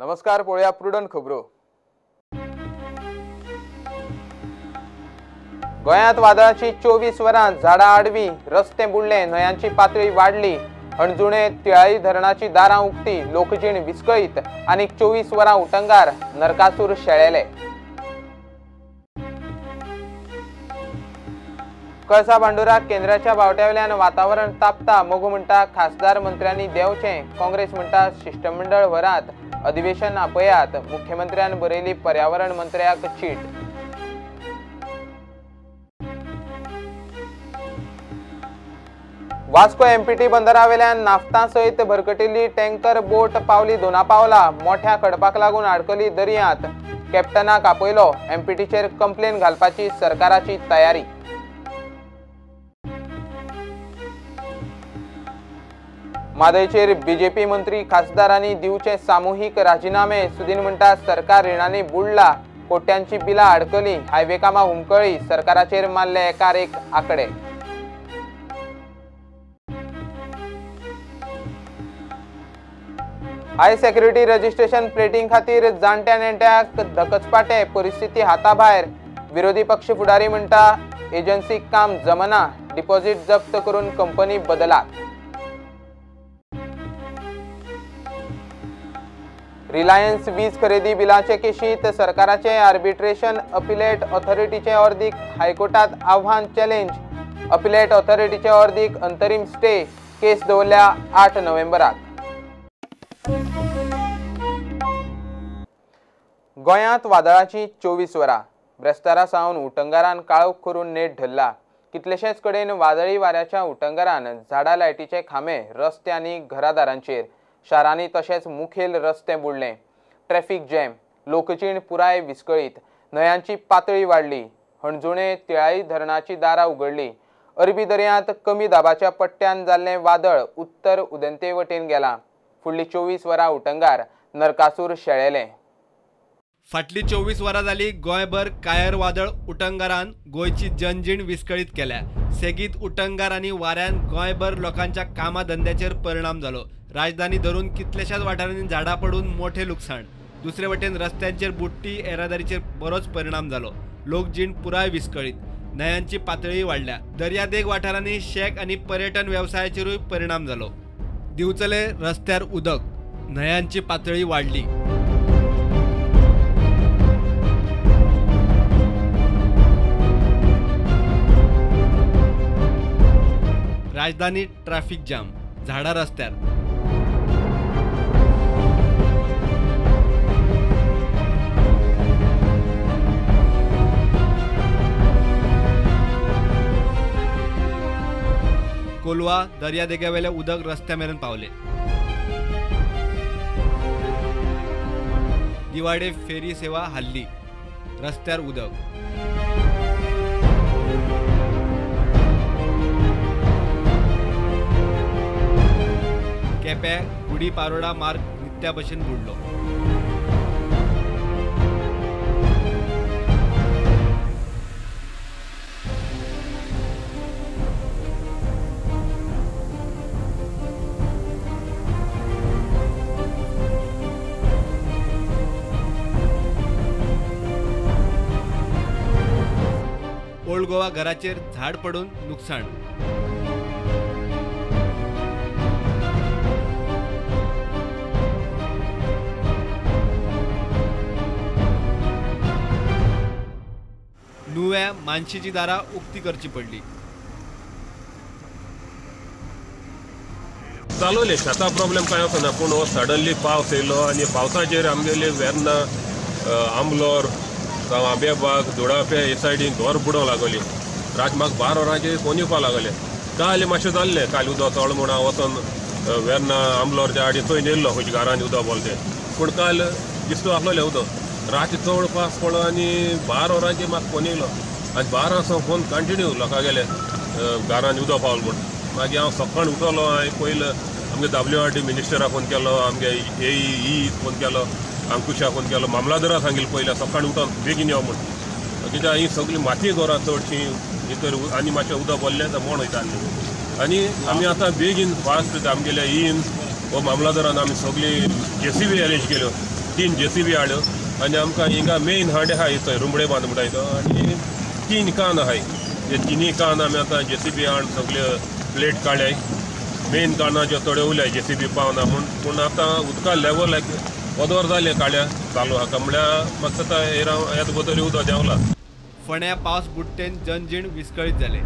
नमस्कार, पळोवया प्रुडंट खबरो. गोंयांत वादळाची 24 वरां झाडां आडवी, रस्ते बुडले, न्हंयांची पातळी वाडली. हणजुणे तिळाई धरणाची दारां उक्ती, लोकजीण विस्कळीत. आनी 24 वरां उटंगार नरकासूर शेळेले. कळसा भांडुरा केंद्राच्या बावट्यावेल्यान वातावरण तापता. मगो म्हणटा खासदार मंत्र्यांनी देंवचें. काँग्रेस म्हणटा शिश्टमंडळ व्हरात, अधिवेशन आपयात. मुख्यमंत्र्यान बरयली पर्यावरण मंत्र्याक चीट. वास्को एमपीटी बंदरावेल्यान नाफ्ता सयत भरकटिल्ली टँकर बोट पावली दोना पावला. मोठ्या खडपाक लागून आडकली दर्यांत. कॅप्टनाक आपयलो. एमपीटीचेर कंप्लेन घालपाची सरकाराची तयारी. म्हादयचेर बीजेपी मंत्री खासदारांनी दिवचे सामुहीक राजीनामे. सुदीन म्हणटा सरकार रिणांनी बुडला, कोट्यांची बिलां आडकली, हायवे कामां हुमकळी. सरकाराचेर मारले एकार एक आकडे. हाय सेक्युरिटी रजिस्ट्रेशन प्लेटिंग खातीर जाणट्या नेणट्याक धकचपाटे. परिस्थिती हाताभायर. विरोधी पक्ष फुडारी म्हणटा एजन्सी काम जमना, डिपॉझिट जप्त करून कंपनी बदलात. रिलायन्स वीज खरेदी बिलाचे केशीत सरकाराचे आर्बिट्रेशन अपिलेट ऑथॉरिटीचे अर्दीक हायकोर्टात आव्हान चॅलेंज. अपिलेट ऑथॉरिटीचे अर्दीक अंतरीम स्टे. केस दवरल्या 8 नोव्हेंबराक. गोंयांत वादळाची 24 वरां. ब्रेस्तारा सावन उटंगारान काळोख करून नेट धरला. कितलेशेच कडेन वादळी वाऱ्याच्या उटंगारान झाडां, लायटीचे खांबे, रस्ते आनी घरादारांचेर, शारांनी तशेंच मुखेल रस्ते बुडले. ट्रॅफिक जॅम, लोकजीण पुराय विस्कळीत. न्हंयांची पातळी वाडली. हणजुणे तिळाई धरणाची दारां उगडली. अरबी दर्यांत कमी दाबाच्या पट्ट्यान जाल्लें वादळ उत्तर उदेंते वटेन गेलां. फुडली 24 वरां उटंगार नरकासूर शेळेले. फाटली 24 वरां जाली गोंयभर कायर वादळ उटंगारान गोंयची जनजीण विस्कळीत केल्या. सेगीत उटंगार आनी वाऱ्यान गोंयभर लोकांच्या कामा धंद्याचेर परिणाम जालो. राजधानी धरून कितल्याशाच वाठारांनी झाडां पडून मोठे लुकसाण. दुसरे वटेन रस्त्यांचेर बुडटी येरादारीचेर बरोच परिणाम जालो. लोकजीण पुराय विस्कळीत. न्हंयांची पातळी वाडल्या. दर्यादेग वाठारांनी शेक आनी पर्यटन वेवसायाचेरूय परिणाम जालो. दिवचले रस्त्यार उदक, न्हंयांची पातळी वाडली. राजधानी ट्रॅफिक जाम, झाडां रस्त्यार. कोलवा दर्यादेगेवेले उदक रस्त्या मेरेन पावले. दिवाडे फेरी सेवा हल्ली, रस्त्यार उदक. केप्या गुडी पारोडा मार्ग नित्या भशेन बुडलो. ओल्ड गोवा घराचेर झाड पडून नुकसाण. नुव्या मानशीची दारां उक्ती करची पडली. चालवले शेतां प्रॉब्लेम कांय वचना, पूण हो सडनली पावस येयलो आनी पावसाचेर आमगेले वेर्ना, आमलोर, जावं आंब्या बाग, धुडापे हे सायडीन घर बुडोवंक लागली. रात म्हाका 12 वरांचेर फोन येवपाक लागले. काल मातशें जाल्लें, काल उदक चड म्हूण हांव वचोन वेर्ना आमलोरच्या आडी थंय येयल्लो, खंयच्या घरांनी उदक भरलें तें. पूण काल दिसतो आसलेलें उदक. राती चड पावस पडलो आनी 12 वरांचेर म्हाका फोन येयलो आनी 12 सावन फोन कंटिन्यू लोकां गेले घरांनी उदक पावलें म्हूण. मागीर हांव सकाळीं उठलो, हांवें पयलें आमगे WRD मिनिस्टराक फोन केलो, आमगे AE phone केलो, अंकुशाक फोन केलो, मामलादाराक सांगिल्लें पयलें सकाळीं उठोन बेगीन यो म्हूण. कित्याक ही सगळी माती घरां चडशीं भितर आनी मातशें उदक भरलें जाल्यार मोड वयता आसलें. आनी आमी आतां बेगीन फास्ट आमगेले ईन व मामलादारान आमी सगळी JCB arrange केल्यो. 3 JCB हाडल्यो आनी आमकां हिंगा मेन हांडे आहाय थंय रुमडे बांद म्हणटाय तो आनी 3 कान आहाय. हे 3 कान आमी आतां JCB हाडून सगळे प्लेट काडल्याय. मेन कानाच्यो थोड्यो उरल्याय JCB पावना म्हूण. पूण आतां उदका लेवल वदोर जालें काड्या चालू आहा म्हणल्यार मातसो आतां ह्या बदल उदक देंवला. फोंड्या पावस बुडटेन जनजीण विस्कळीत जालें.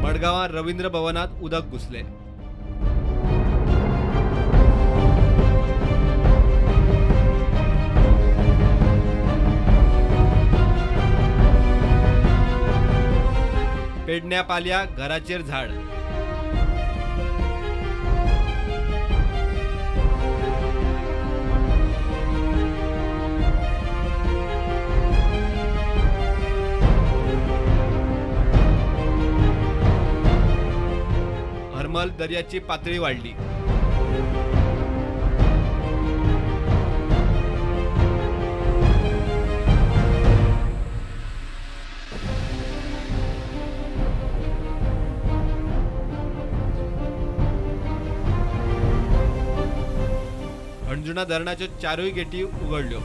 मडगांवां रवींद्र भवनात उदक घुसले. पेडण्या पालया घराचेर झाड. हरमल दर्याची पातळी वाढली. अंजुणा धरणाच्यो 4 गेटी उगडल्यो.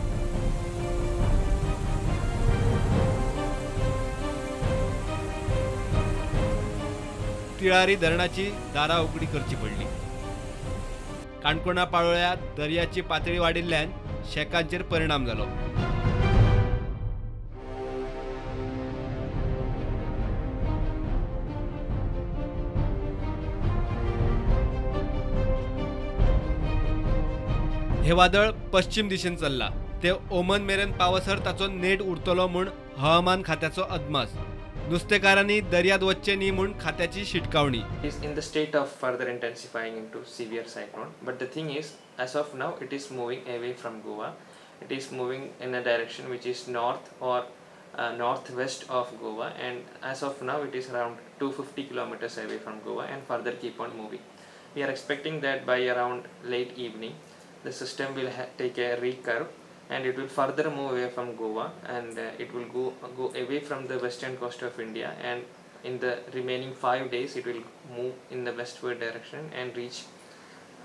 तिळारी धरणाची दारां उगडी करची पडली. काणकोणा पाळोळ्या दर्याची पातळी वाडिल्ल्यान शेकांचेर परिणाम जालो. हे वादळ पश्चिम दिशेन चल्ला ते ओमन मेरेन पावसर ताचो नेट उरतलो म्हूण हवामान खात्याचो अदमास. नुस्तेकारांनी दर्यात वचचें न्ही म्हूण खात्याची शिटकावणी. Is in the state of further intensifying into severe cyclone, but the thing is, as of now it is moving away from Goa. It is moving in a direction which is north or northwest of Goa, and as of now it is around 250 kilometers away from Goa and further keep on moving. We are expecting that by around late evening the system will take a recurve and it will further move away from Goa, and it will go away from the western coast of India, and in the remaining 5 days it will move in the westward direction and reach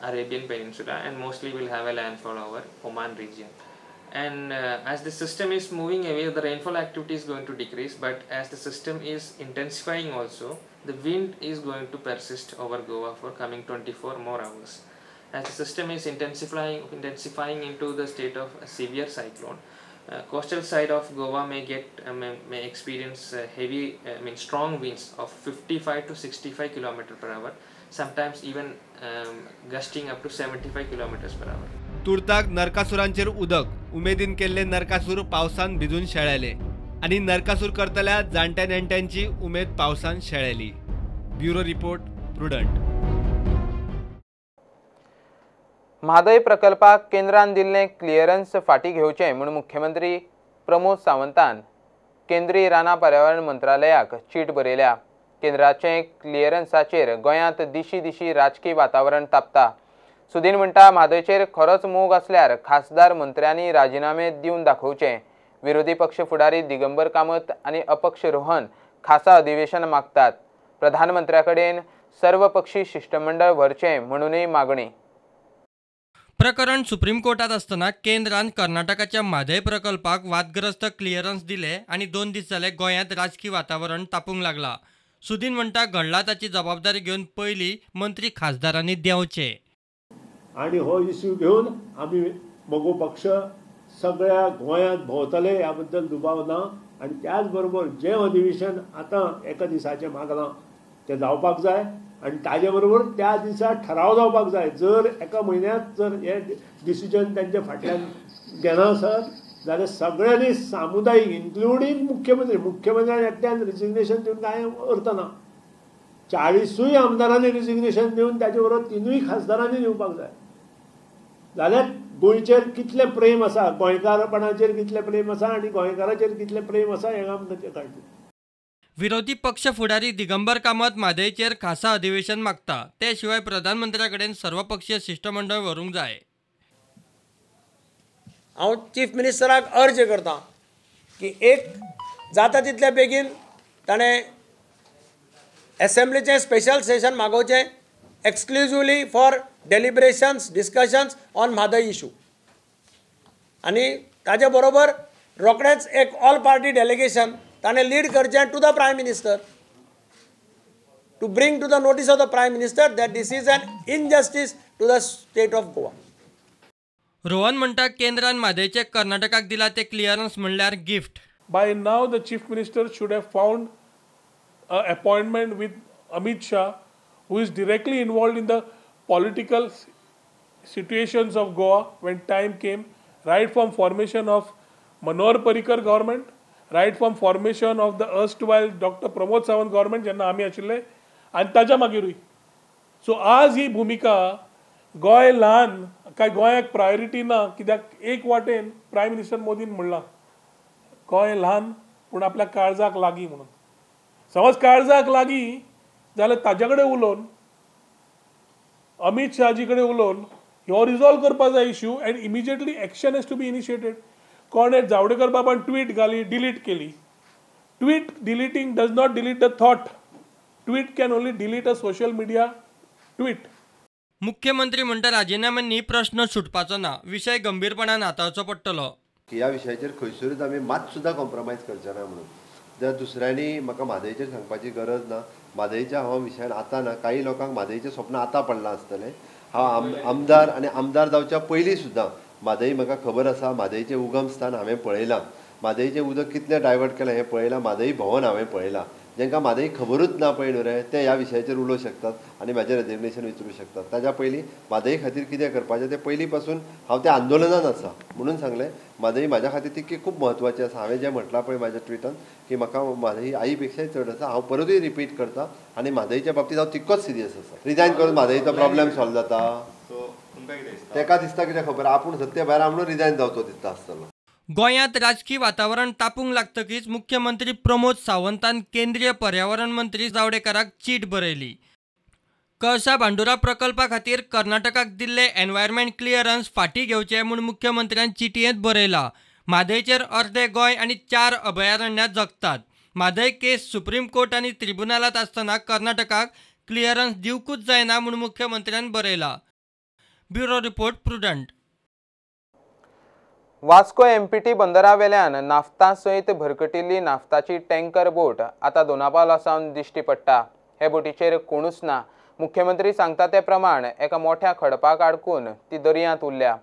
Arabian Peninsula, and mostly will have a landfall over Oman region. And as the system is moving away, the rainfall activity is going to decrease, but as the system is intensifying also, the wind is going to persist over Goa for coming 24 more hours. As the system is intensifying into the state of a severe cyclone, coastal side of Goa may get may experience heavy, strong winds of 55 to 65 km per hour, sometimes even gusting up to 75 km per hour. तुर्ताक नरकासुरांचेर उदक. उमेदीन केल्ले नरकासूर पावसान भिजून शेळेले आनी नरकासूर करतल्या जाणट्या नेणट्यांची उमेद पावसान शेळेली. Bureau report, Prudent. Mhadei प्रकल्पाक केंद्रान दिल्लें क्लियरन्स फाटीं घेवचें म्हूण मुख्यमंत्री प्रमोद सावंतान केंद्रीय रानां पर्यावरण मंत्रालयाक चीट बरयल्या. केंद्राचें क्लियरन्साचेर गोंयांत दिशी दिशी राजकी वातावरण तापता. सुदीन म्हणटा, म्हादयचेर खरोच मोग आसल्यार खासदार मंत्र्यांनी राजिनामे दिवन दाखोवचे. विरोधी पक्ष फुडारी दिगंबर कामत आनी अपक्ष रोहन खासा अधिवेशन मागतात. प्रधानमंत्र्या कडेन सर्वपक्षी शिश्टमंडळ व्हरचें म्हणूनय मागणी. प्रकरण सुप्रीम कोर्टात आसतना केंद्रान कर्नाटकाच्या म्हादय प्रकल्पाक वादग्रस्त क्लियरन्स दिले आनी 2 दीस जाले गोंयांत राजकी वातावरण तापूंक लागला. सुदीन म्हणटा, घडला ताची जबाबदारी घेवन पयली मंत्री खासदारांनी देंवचे. आनी हो इश्यू घेवन आमी मगो पक्ष सगळ्या गोंयांत भोंवतले ह्या बद्दल दुबाव ना. आनी त्याच बरोबर जें अधिवेशन आतां एका दिसाचें मागलां तें जावपाक जाय आनी ताजे बरोबर त्या दिसा ठराव जावपाक जाय. जर एका म्हयन्यांत जर हे डिसिजन तांच्या फाटल्यान घेना आसत जाल्यार सगळ्यांनी सामुदायीक इन्क्लुडींग मुख्यमंत्री, मुख्यमंत्र्यान एकट्यान रिजिग्नेशन दिवन कांय अर्थ ना. 40 आमदारांनी रिजिग्नेशन दिवन ताजे बरोबर 3 खासदारांनी दिवपाक जाय. जाल्यार गोंयचेर कितलें प्रेम आसा, गोंयकारपणाचेर कितलें प्रेम आसा आनी गोंयकाराचेर कितलें प्रेम आसा हें आमकां कळटलें. विरोधी पक्ष फुडारी दिगंबर कामत म्हादयचेर खासा अधिवेशन मागता. ते शिवाय प्रधानमंत्र्या कडेन सर्वपक्षीय शिष्टमंडळ व्हरूंक जाय. हांव चीफ मिनिस्टराक अर्ज करता की एक जाता तितल्या बेगीन ताणें एसेंब्लीचें स्पेशल सेशन मागोवचें exclusively for deliberations discussions on Mhadei issue आनी ताजे बरोबर रोखडेंच एक ऑल पार्टी डेलिगेशन ताणें लीड करचें to the prime minister to bring to the notice of the prime minister that this is an injustice to the state of Goa. Rohan म्हणटा केंद्रान म्हादयचें कर्नाटकाक दिला ते क्लियरन्स म्हणल्यार gift. By now the chief minister should have found an appointment with Amit Shah, who is directly involved in the political situations of Goa when time came, right from formation of Manohar Parrikar government, right from formation of the erstwhile Dr. Pramod Sawant government, जेन्ना आमी आशिल्ले आनी ताच्या मागीरूय. So आज ही भुमिका गोंय ल्हान काय गोंयाक प्रायोरिटी ना, कित्याक एक वाटेन प्रायम मिनिस्टर मोदीन म्हणलां गोंय ल्हान पूण आपल्या काळजाक लागीं म्हणून. समज काळजाक लागीं जाल्यार ताज्या कडेन उलोवन अमीत शहाजी कडेन उलोवन हो रिजॉल्व करपा जाय issue and immediately action has to be initiated. कोणें जावडेकर बाबान ट्वीट घाली, डिलीट केली. Tweet deleting does not delete the thought. Tweet can only delete a social media tweet. मुख्यमंत्री म्हणटा राजिनाम्यांनी प्रश्न सुटपाचो ना, विशय गंभीरपणान हाताळचो पडटलो. ह्या विशयाचेर खंयसरूच आमी मात सुद्दां कॉम्प्रोमायज करचे ना म्हणून. जर दुसऱ्यांनी म्हाका म्हादयचेर सांगपाची गरज ना. म्हादयच्या हांव विशयान आतां ना, काही लोकांक म्हादयचें स्वप्न आतां पडलां आसतलें. हांव आमदार आनी आमदार जावच्या पयलीं सुद्दां म्हादय म्हाका खबर आसा. म्हादयचें उगम स्थान हांवें पळयलां, म्हादयचें उदक कितलें डायवर्ट केलां हें पळयलां, म्हादय भवन हांवें पळयलां. जांकां म्हादय खबरूच ना पळय न्हू रे, ते ह्या विशयाचेर उलोवंक शकतात आनी म्हाजें रेजिग्नेशन विचारूंक शकतात. ताज्या पयलीं म्हादय खातीर कितें करपाचें तें पयलीं पासून हांव त्या आंदोलनान आसा म्हणून सांगलें. म्हादय म्हाज्या खातीर तितकी खूब म्हत्वाची आसा. हांवें जें म्हटलां पळय म्हाज्या ट्विटान की म्हाका म्हादय आई पेक्षाय चड आसा, हांव परतूय रिपीट करता आनी म्हादयच्या बाबतींत हांव तितकोच सिरियस आसा. रिजायन करून म्हादयचो प्रॉब्लेम सॉल्व जाता तेका दिसता कितें खबर, आपूण सत्ते भायर म्हणून रिजायन जावचो दिसता आसतलो. गोंयांत राजकी वातावरण तापूंक लागतकीच मुख्यमंत्री प्रमोद सावंतान केंद्रीय पर्यावरण मंत्री जावडेकराक चीट बरयली. कळसा भांडुरा प्रकल्पा खातीर कर्नाटकाक दिल्ले एनवायरमेंट क्लियरन्स फाटीं घेवचे म्हूण मुख्यमंत्र्यान चिटयेंत बरयला. म्हादयचेर अर्दे गोंय आनी 4 अभयारण्यां जगतात. म्हादय केस सुप्रीम कोर्ट आनी ट्रिब्युनलांत आसतना कर्नाटकाक क्लियरन्स दिवकूच जायना म्हूण मुख्यमंत्र्यान बरयला. Bureau report, Prudent. Vasco MPT बंदरावेल्यान naphtha सयत भरकटिल्ली नाफ्ताची टँकर बोट आतां दोनापावला सावन दिश्टी पडटा. हे बोटीचेर कोणूच ना. मुख्यमंत्री सांगता ते प्रमाण एका मोठ्या खडपाक आडकून ती दर्यांत उरल्या.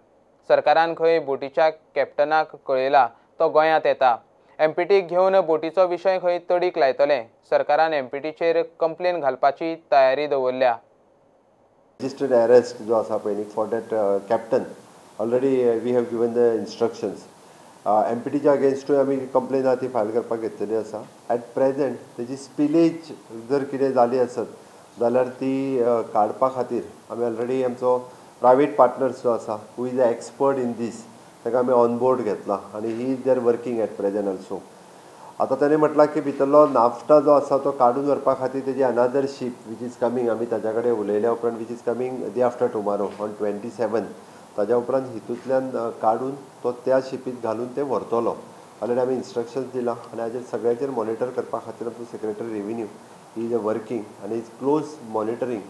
सरकारान खंय बोटीच्या कॅप्टनाक कळयला, तो गोंयांत येता. एमपीटीक घेवन बोटीचो विशय खंय तडीक लायतले. सरकारान एमपीटीचेर कंप्लेन घालपाची तयारी दवरल्या. रजिस्टर्ड अरेस्ट जो आसा पळय for that captain already we have given the instructions. एमपीटीच्या अगेन्स्टूय आमी कंप्लेन आहा ती फायल करपाक घेतलेली आसा. एट प्रेजेंट तेजी स्पिलेज जर कितें जाली आसत जाल्यार ती काडपा खातीर आमी ऑलरेडी आमचो प्रायवेट पार्टनर्स जो आसा who is a expert in this ताका आमी ऑन बोर्ड घेतला आनी he is there working at present also. आतां ताणें म्हटलां की भितरलो नाफ्टा जो आसा तो काडून व्हरपा खातीर तेजी another ship which is coming, आमी ताच्या कडेन उलयल्या उपरांत which is coming day after tomorrow on 27, ताज्या उपरांत हितूंतल्यान काडून तो त्या शिपीत घालून ते व्हरतलो. ऑलरेडी आमी इन्स्ट्रक्शन्स दिलां आनी हाजेर सगळ्याचेर मॉनिटर करपा खातीर आमचो secretary revenue he is a working आनी is close monitoring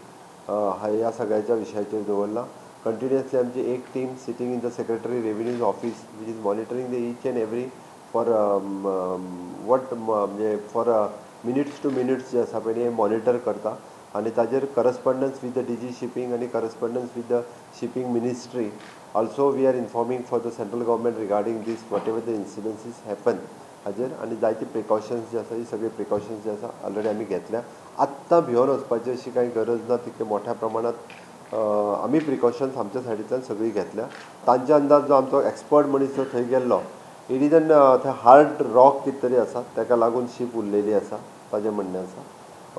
ह्या सगळ्याच्या विशयाचेर दवरलां. कंटिन्युअसली आमची एक team sitting in the secretary revenue's office which is monitoring the each and every for what म्हणजे फॉर मिनिट्स टू मिनिट्स जे आसा पळय मॉनिटर करता आनी ताजेर correspondence with the DG shipping आनी correspondence with the shipping ministry also we are informing for the central government regarding this whatever the incidences happen हाजेर आनी जायती प्रिकॉशन्स जे आसा ही सगळी प्रिकॉशन्स जे आसा ऑलरेडी आमी घेतल्या. आत्तां भिवन वचपाची अशी कांय गरज ना, तितके मोठ्या प्रमाणांत आमी प्रिकॉशन्स आमच्या सायडींतल्यान सगळी घेतल्या. तांच्या अंदाज जो आमचो एक्सपर्ट मनीस जो थंय गेल्लो it is an थंय हार्ड रॉक कितें तरी आसा ताका लागून शीप उरलेली आसा ताजें म्हणणें आसा.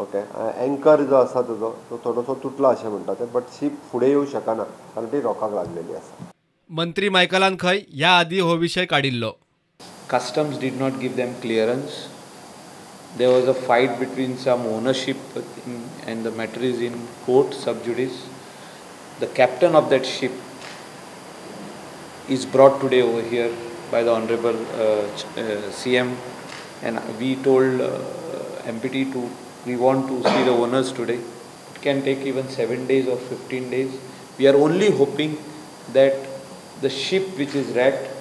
ओके, एंकर जो आसा ताजो तो थोडोसो तुटला अशें म्हणटा ते, बट शीप फुडें येवंक शकना कारण ती रॉकाक लागलेली आसा. मंत्री मायकलान खंय ह्या आदी हो विशय काडिल्लो. Customs did not give them clearance. There was a fight between some ownership and the matter is in court sub judice. The captain of that ship is brought today over here by the Honorable CM, and we told MPT to we want to see the owners today. It can take even 7 days or 15 days. We are only hoping that the ship which is wrecked,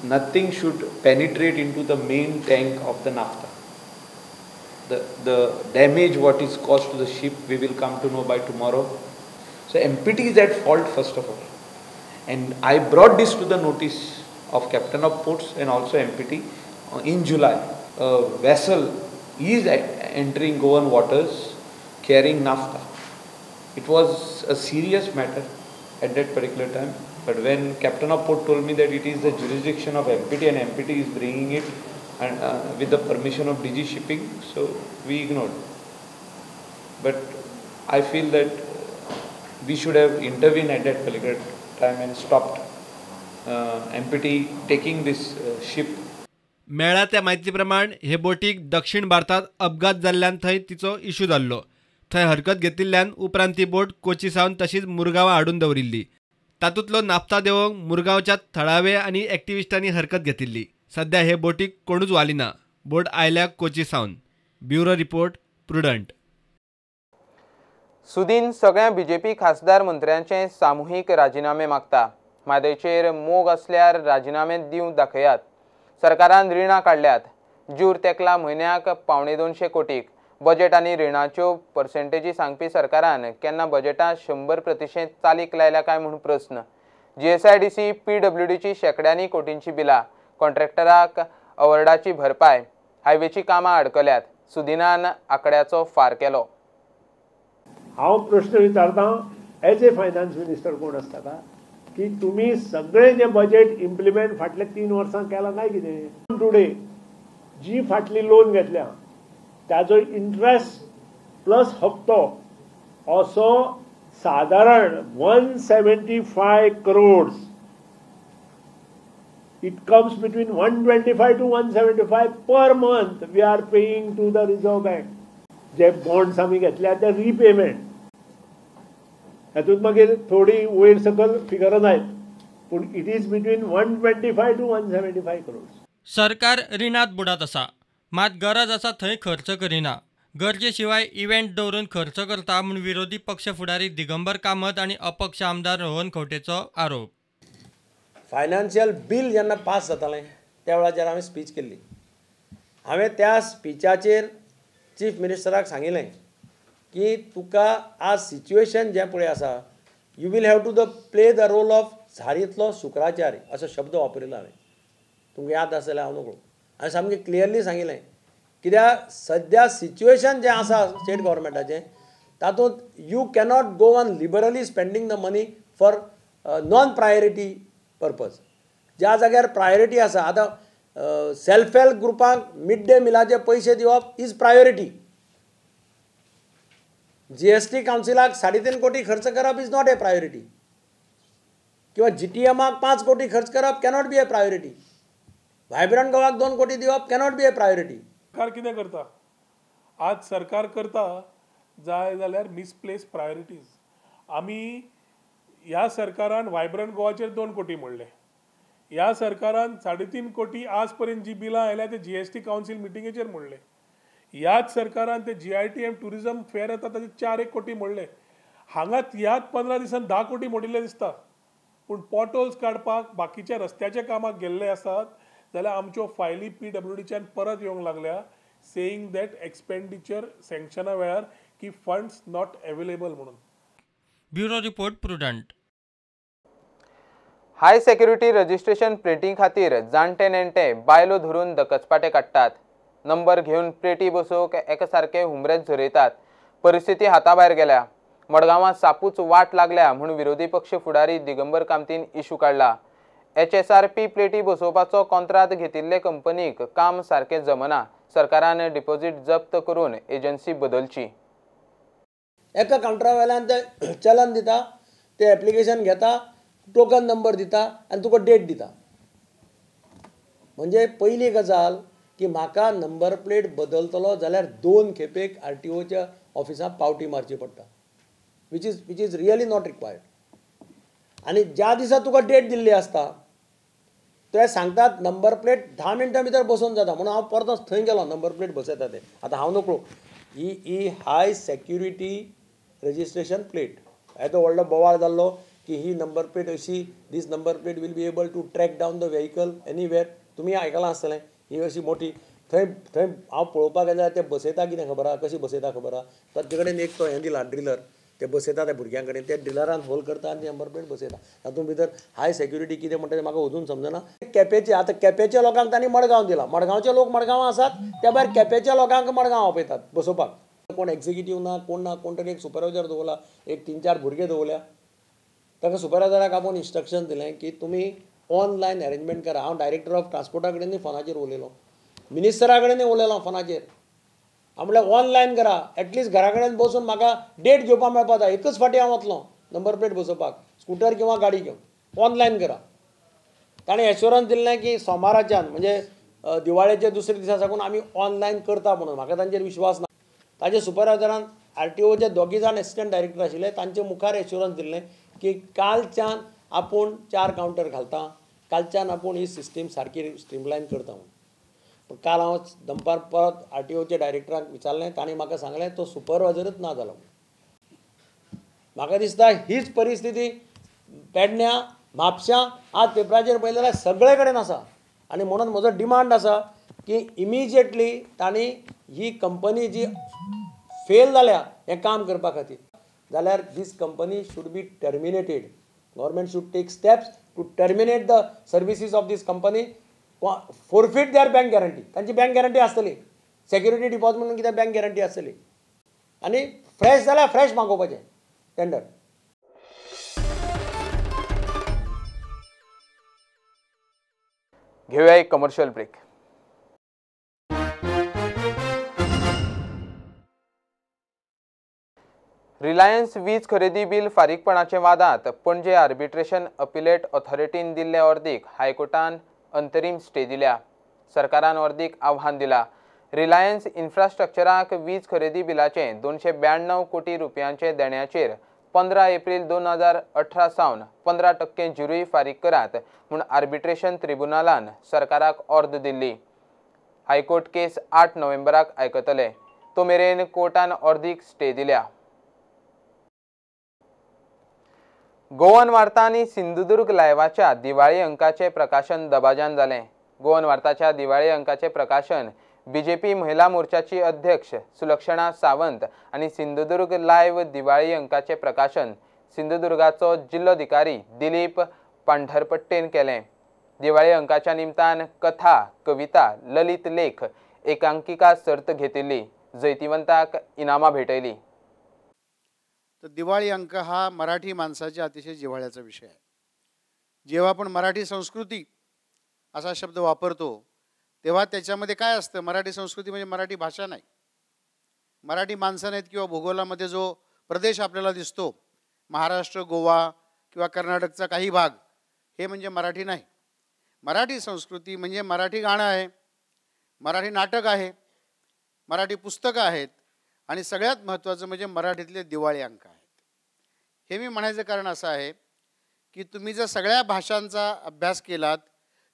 nothing should penetrate into the main tank of the naphtha. The damage what is caused to the ship we will come to know by tomorrow. So MPT is at fault first of all. And I brought this to the notice of Captain of Ports and also MPT in July. A vessel is entering Goan waters carrying naphtha. It was a serious matter at that particular time. But when Captain of Port told me that it is the jurisdiction of MPT and MPT is bringing it and with the permission of DG Shipping, so we ignored. But I feel that we should have intervened at that particular time and stopped MPT taking this ship. मेळ्ळा त्या म्हायती प्रमाण हे बोटीक दक्षिण भारतात अपघात जाल्ल्यान थंय तिचो इशू जाल्लो. थंय हरकत घेतिल्ल्यान उपरांत ती बोट कोची सावन तशीच मुरगांवां हाडून दवरिल्ली. तातूंतलो नाफ्ता देवोंक मुरगांवच्या थळावे आनी एक्टिविस्टांनी हरकत घेतिल्ली. सध्या हे बोटीक कोणूच वालिना. बोट आयल्या कोची सावन. Bureau report, Prudent. Sudin सगळ्या बीजेपी खासदार मंत्र्यांचे सामुहीक राजिनामे मागता. म्हादयचेर मोग असल्यार राजिनामे दिवंक दाखयात. सरकारान रिणां काडल्यात. ज्यूर तेकला म्हयन्याक 175 कोटीक. बजेट आनी रिणाच्यो पर्सेंटेजी सांगपी सरकारान केन्ना बजेटां 100% चालीक लायल्या काय म्हूण प्रस्न. GSIDC PWDची शेंकड्यांनी कोटींची बिलां, कॉन्ट्रॅक्टराक अवॉर्डाची भरपाय, हायवेची कामां अडकल्यात. सुदिनान आंकड्याचो फार केलो. हांव प्रश्न विचारता एज ए फायनान्स मिनिस्टर कोण आसता का की तुमी सगळे जे बजेट इम्प्लिमेंट फाटले 3 वर्सां केलां काय कितें? टुडे जी फाटली लोन घेतल्या ताजो इंट्रस्ट प्लस हप्तो असो सादारण 175 crores. It comes between 125 to 175 per month we are paying to the Reserve Bank. J bonds आमी घेतल्या ते रिपेमेंट हातूंत मागीर थोडी वयर सकयल फिगरां जायत, पूण it is between 125 to 175 crores. सरकार रिणांत बुडात आसा, मात गरज आसा थंय खर्च करिना. गरजे शिवाय इव्हेंट दवरून खर्च करता म्हूण विरोधी पक्ष फुडारी दिगंबर कामत आनी अपक्ष आमदार रोहन खंवटेचो आरोप. फायनान्शियल बील जेन्ना पास जातालें त्या वेळाचेर हांवें स्पीच केल्ली. हांवें त्या स्पिचाचेर चीफ मिनिस्टराक सांगिल्लें की तुका आज सिच्युएशन जें पळय आसा, you will have to the play the role of झारींतलो Shukracharya असो शब्द वापरिल्लो हांवें. तुमकां याद आसा जाल्यार हांव नकळो. हांवें सामकें क्लियरली सांगिल्लें कित्याक सद्या सिच्युएशन जें आसा स्टेट गव्हर्मेंटाचें तातूंत you cannot go on liberally spending the money for non priority purpose. ज्या जाग्यार प्रायोरिटी आसा, आतां सेल्फ हेल्प ग्रुपांक मिड डे मिलाचे पयशे दिवप is priority. GST कावन्सिलाक 3.5 कोटी खर्च करप is not a priority, किंवा GTMाक 5 कोटी खर्च करप cannot be a priority, vibrant गोवाक 2 कोटी दिवप कॅनॉट बी ए प्रायोरिटी. सरकार कितें करता आज? सरकार करता जाय जाल्यार मिसप्लेस प्रायोरिटीज. आमी ह्या सरकारान वायब्रंट गोवाचेर 2 कोटी मोडले, ह्या सरकारान 3.5 कोटी आज पर्यंत जी बिलां आयल्या ते GST council मिटिंगेचेर मोडले, ह्याच सरकारान ते GITM tourism fair येता ताचे 4-1 कोटी मोडले. हांगा ह्याच 15 दिसान 10 कोटी मोडिल्ले दिसता, पूण पोटहोल्स काडपाक बाकीच्या रस्त्याच्या कामाक गेल्ले आसात जाल्यार आमच्यो फायली PWDच्यान परत येवंक लागल्या, सेईंग that expenditure सँक्शना वेळार की फंड्स not available म्हणून. Bureau report, Prudent. High security registration प्लेटी खातीर जाणटे नेणटे बायलो धरून दकचपाटे काडटात. नंबर घेवन प्लेटी बसोवंक एकासारके हुमरेच झरयतात. परिस्थिती हाताभायर गेल्या. मडगांवां सापूच वाट लागल्या म्हूण विरोधी पक्ष फुडारी दिगंबर कामतीन इशू काडला. HSRP प्लेटी बसोवपाचो कॉन्त्रात घेतिल्ले कंपनीक काम सारकें जमना. सरकारान डिपॉझिट जप्त करून एजन्सी बदलची. एका कावंटरा वेल्यान ते चलन दिता, ते एप्लिकेशन घेता, टोकन नंबर दिता आनी तुका डेट दिता. म्हणजे पयली गजाल की म्हाका नंबर प्लेट बदलतलो जाल्यार 2 खेपेक आर टी ओच्या ऑफिसांत पावटी मारची पडटा, which is really not required. आनी ज्या दिसा तुका डेट दिल्ली आसता ते सांगतात नंबर प्लेट 10 मिनटां भितर बसोवन जाता. म्हणून हांव परतो थंय गेलो नंबर प्लेट बसयता ते. आतां हांव नकळो ही हाय सेक्युरिटी रजिस्ट्रेशन प्लेट येदो व्हडलो बोवाळ जाल्लो की ही नंबर प्लेट अशी, this number plate will be able to track down the vehicle anywhere. तुमी आयकलां आसतलें ही अशी मोठी. थंय थंय हांव पळोवपाक गेल्यार ते बसयता कितें खबर आहा, कशी बसयता खबर आहा. ताचे कडेन एक तो हें दिला ड्रिलर, ते बसयता त्या भुरग्यां कडेन, ते ड्रिलरान होल करता आनी नंबर प्लेट बसयता. तातूंत भितर हाय सेक्युरिटी कितें म्हणटा तें म्हाका अजून समजना. केपेचे आतां केपेच्या लोकांक तांणी मडगांव दिला, मडगांवचे लोक मडगांवां आसात, त्या भायर केपेच्या लोकांक मडगांव आपयतात बसोवपाक. कोण एक्झिक्युटीव ना, कोण ना, कोण तरी एक सुपरवायजर दवरला, एक 3-4 भुरगे दवरल्या. ताका सुपरवायजराक आपोवन इन्स्ट्रक्शन दिलें की तुमी ऑनलायन अरेंजमेंट करा. हांव डायरेक्टर ऑफ ट्रान्सपोर्टा कडेनूय फोनाचेर उलयलो, मिनिस्टरा कडेनूय उलयलो फोनाचेर. हांव म्हणल्यार ऑनलायन करा, एटलिस्ट घरा कडेन बसून म्हाका डेट घेवपाक मेळपा जाय. एकच फावटी हांव वतलो नंबर प्लेट बसोवपाक, स्कुटर किंवा गाडी घेवन, ऑनलायन करा. ताणें एश्योरन्स दिल्लें की सोमाराच्यान म्हणजे दिवाळेच्या दुसऱ्या दिसा साकून आमी ऑनलायन करता म्हणून. म्हाका तांचेर विश्वास ना. ताजे सुपरवायजरान आर टी ओचे दोगी जाण एसिस्टंट डायरेक्टर आशिल्ले तांचे मुखार एश्योरन्स दिल्लें की कालच्यान आपूण 4 कावंटर घालता, कालच्यान आपूण ही सिस्टीम सारकी स्ट्रीमलायन करता म्हणून. पण काल हांव दनपार परत आर टी ओच्या डायरेक्टराक विचारलें, तांणी म्हाका सांगलें तो सुपरवायजरच ना जालो. म्हाका दिसता हीच परिस्थिती पेडण्यां, म्हापश्यां आज पेपराचेर पळयलें जाल्यार सगळे कडेन आसा. आनी म्हणून म्हजो डिमांड आसा की इमिजिएटली तांणी ही कंपनी जी फेल जाल्या हें काम करपा खातीर जाल्यार this company should be terminated. Government should take steps to terminate the services of this company, forfeit their bank guarantee. तांची बँक गॅरंटी आसतली, सेक्युरिटी डिपॉझिट म्हणून कितें बँक गॅरंटी आसतली. आनी फ्रेश जाल्यार फ्रेश मागोवपाचें टेंडर. घेऊया एक कमर्शियल ब्रेक. रिलायन्स वीज खरेदी बिल फारीकपणाचे वादांत पणजे आर्बिट्रेशन अपिलेट ऑथॉरिटीन दिल्ले अर्दीक हायकोर्टान अंतरीम स्टे दिल्या. सरकारान अर्दीक आव्हान दिला. रिलायन्स इन्फ्रास्ट्रक्चराक वीज खरेदी बिलाचे 292 कोटी रुपयांचे देण्याचेर 15 एप्रिल 2018 सावन 15% ज्युरी फारीक करात म्हूण आर्बिट्रेशन ट्रिब्युनलान सरकाराक ऑर्द दिल्ली. हायकोर्ट केस 8 नोव्हेंबराक आयकतले. तो मेरेन कोर्टान अर्दीक स्टे दिल्या. गोवन वार्ता आनी सिंधुदुर्ग लायवाच्या दिवाळी अंकाचे प्रकाशन दबाज्यान जालें. गोवन वार्ताच्या दिवाळी अंकाचे प्रकाशन बीजेपी महिला मोर्चाची अध्यक्ष सुलक्षणा सावंत आनी सिंधुदुर्ग लायव्ह दिवाळी अंकाचे प्रकाशन सिंधुदुर्गाचो जिल्लोधिकारी दिलीप पांढरपट्टेन केलें. दिवाळी अंकाच्या निमतान कथा, कविता, ललित लेख, एकांकिका सर्त घेतिल्ली. जैतिवंताक इनामां भेटयली. तर दिवाळी अंक हा मराठी माणसाच्या अतिशय जिव्हाळ्याचा विषय आहे. जेव्हा आपण मराठी संस्कृती असा शब्द वापरतो तेव्हा त्याच्यामध्ये काय असतं, मराठी संस्कृती म्हणजे मराठी भाषा नाही, मराठी माणसं नाहीत किंवा भूगोलामध्ये जो प्रदेश आपल्याला दिसतो महाराष्ट्र, गोवा किंवा कर्नाटकचा काही भाग, हे म्हणजे मराठी नाही. मराठी संस्कृती म्हणजे मराठी गाणं आहे, मराठी नाटक आहे, मराठी पुस्तकं आहेत आणि सगळ्यात महत्त्वाचं म्हणजे मराठीतले दिवाळी अंक आहेत. हे मी म्हणायचं कारण असं आहे की तुम्ही जर सगळ्या भाषांचा अभ्यास केलात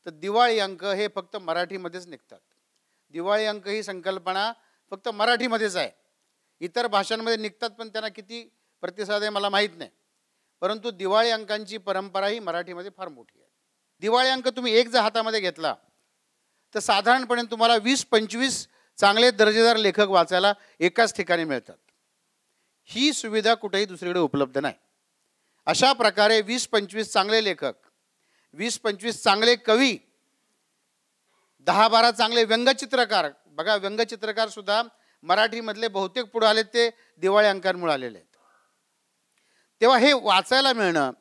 तर दिवाळी अंक हे फक्त मराठीमध्येच निघतात. दिवाळी अंक ही संकल्पना फक्त मराठीमध्येच आहे, इतर भाषांमध्ये निघतात पण त्यांना किती प्रतिसाद आहे मला माहीत नाही. परंतु दिवाळी अंकांची परंपरा ही मराठीमध्ये फार मोठी आहे. दिवाळी अंक तुम्ही एक जर हातामध्ये घेतला तर साधारणपणे तुम्हाला 20-25 चांगले दर्जेदार लेखक वाचायला एकाच ठिकाणी मिळतात. ही सुविधा कुठेही दुसरीकडे उपलब्ध नाही. अशा प्रकारे 20-25 चांगले लेखक, 20-25 चांगले कवी, 10-12 चांगले व्यंगचित्रकार. बघा, व्यंगचित्रकार सुद्धा मराठीमधले बहुतेक पुढे आले ते दिवाळी अंकांमुळे आलेले आहेत. तेव्हा हे वाचायला मिळणं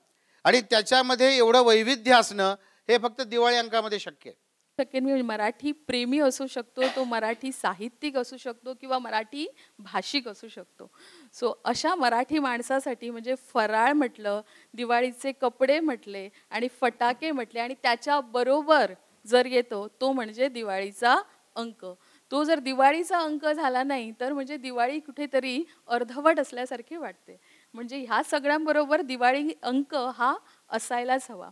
आणि त्याच्यामध्ये एवढं वैविध्य असणं हे फक्त दिवाळी अंकामध्ये शक्य आहे. शक्य म्हणजे मराठी प्रेमी असू शकतो, तो मराठी साहित्यिक असू शकतो किंवा मराठी भाषिक असू शकतो. सो अशा मराठी माणसासाठी म्हणजे फराळ म्हटलं, दिवाळीचे कपडे म्हटले आणि फटाके म्हटले आणि त्याच्याबरोबर जर येतो तो म्हणजे दिवाळीचा अंक. तो जर दिवाळीचा अंक झाला नाही तर म्हणजे दिवाळी कुठेतरी अर्धवट असल्यासारखी वाटते. म्हणजे ह्या सगळ्यांबरोबर दिवाळी अंक हा असायलाच हवा.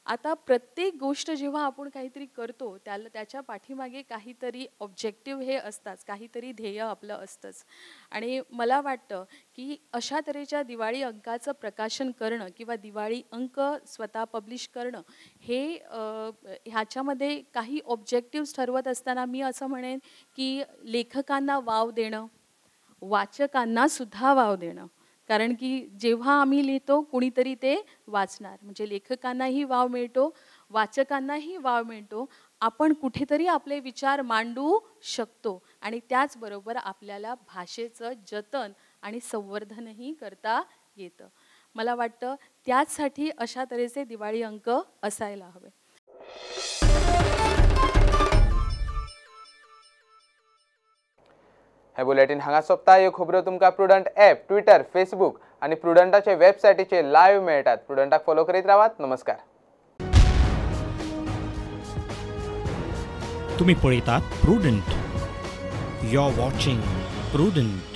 आता प्रत्येक गोष्ट जेव्हा आपण काहीतरी करतो त्याला त्याच्या पाठीमागे काहीतरी ऑब्जेक्टिव्ह हे असतात, काहीतरी ध्येय आपलं असतंच. आणि मला वाटतं की अशा तऱ्हेच्या दिवाळी अंकाचं प्रकाशन करणं किंवा दिवाळी अंक स्वतः पब्लिश करणं हे ह्याच्यामध्ये काही ऑब्जेक्टिव्स ठरवत असताना मी असं म्हणेन की लेखकांना वाव देणं, वाचकांनासुद्धा वाव देणं. कारण की जेव्हा आम्ही लिहितो कुणीतरी ते वाचणार, म्हणजे लेखकांनाही वाव मिळतो, वाचकांनाही वाव मिळतो, आपण कुठेतरी आपले विचार मांडू शकतो आणि त्याचबरोबर आपल्याला भाषेचं जतन आणि संवर्धनही करता येतं. मला वाटतं त्याचसाठी अशा तऱ्हेचे दिवाळी अंक असायला हवे. हे बुलेटिन हांगा सोंपता. ह्यो खबरो तुमकां प्रुडंट ॲप, ट्विटर, फेसबूक आनी प्रुडंटाचे वेबसायटीचेर लायव्ह मेळटात. प्रुडंटाक फॉलो करीत रावात. नमस्कार. तुम्ही पळयतात Prudent. You are watching Prudent.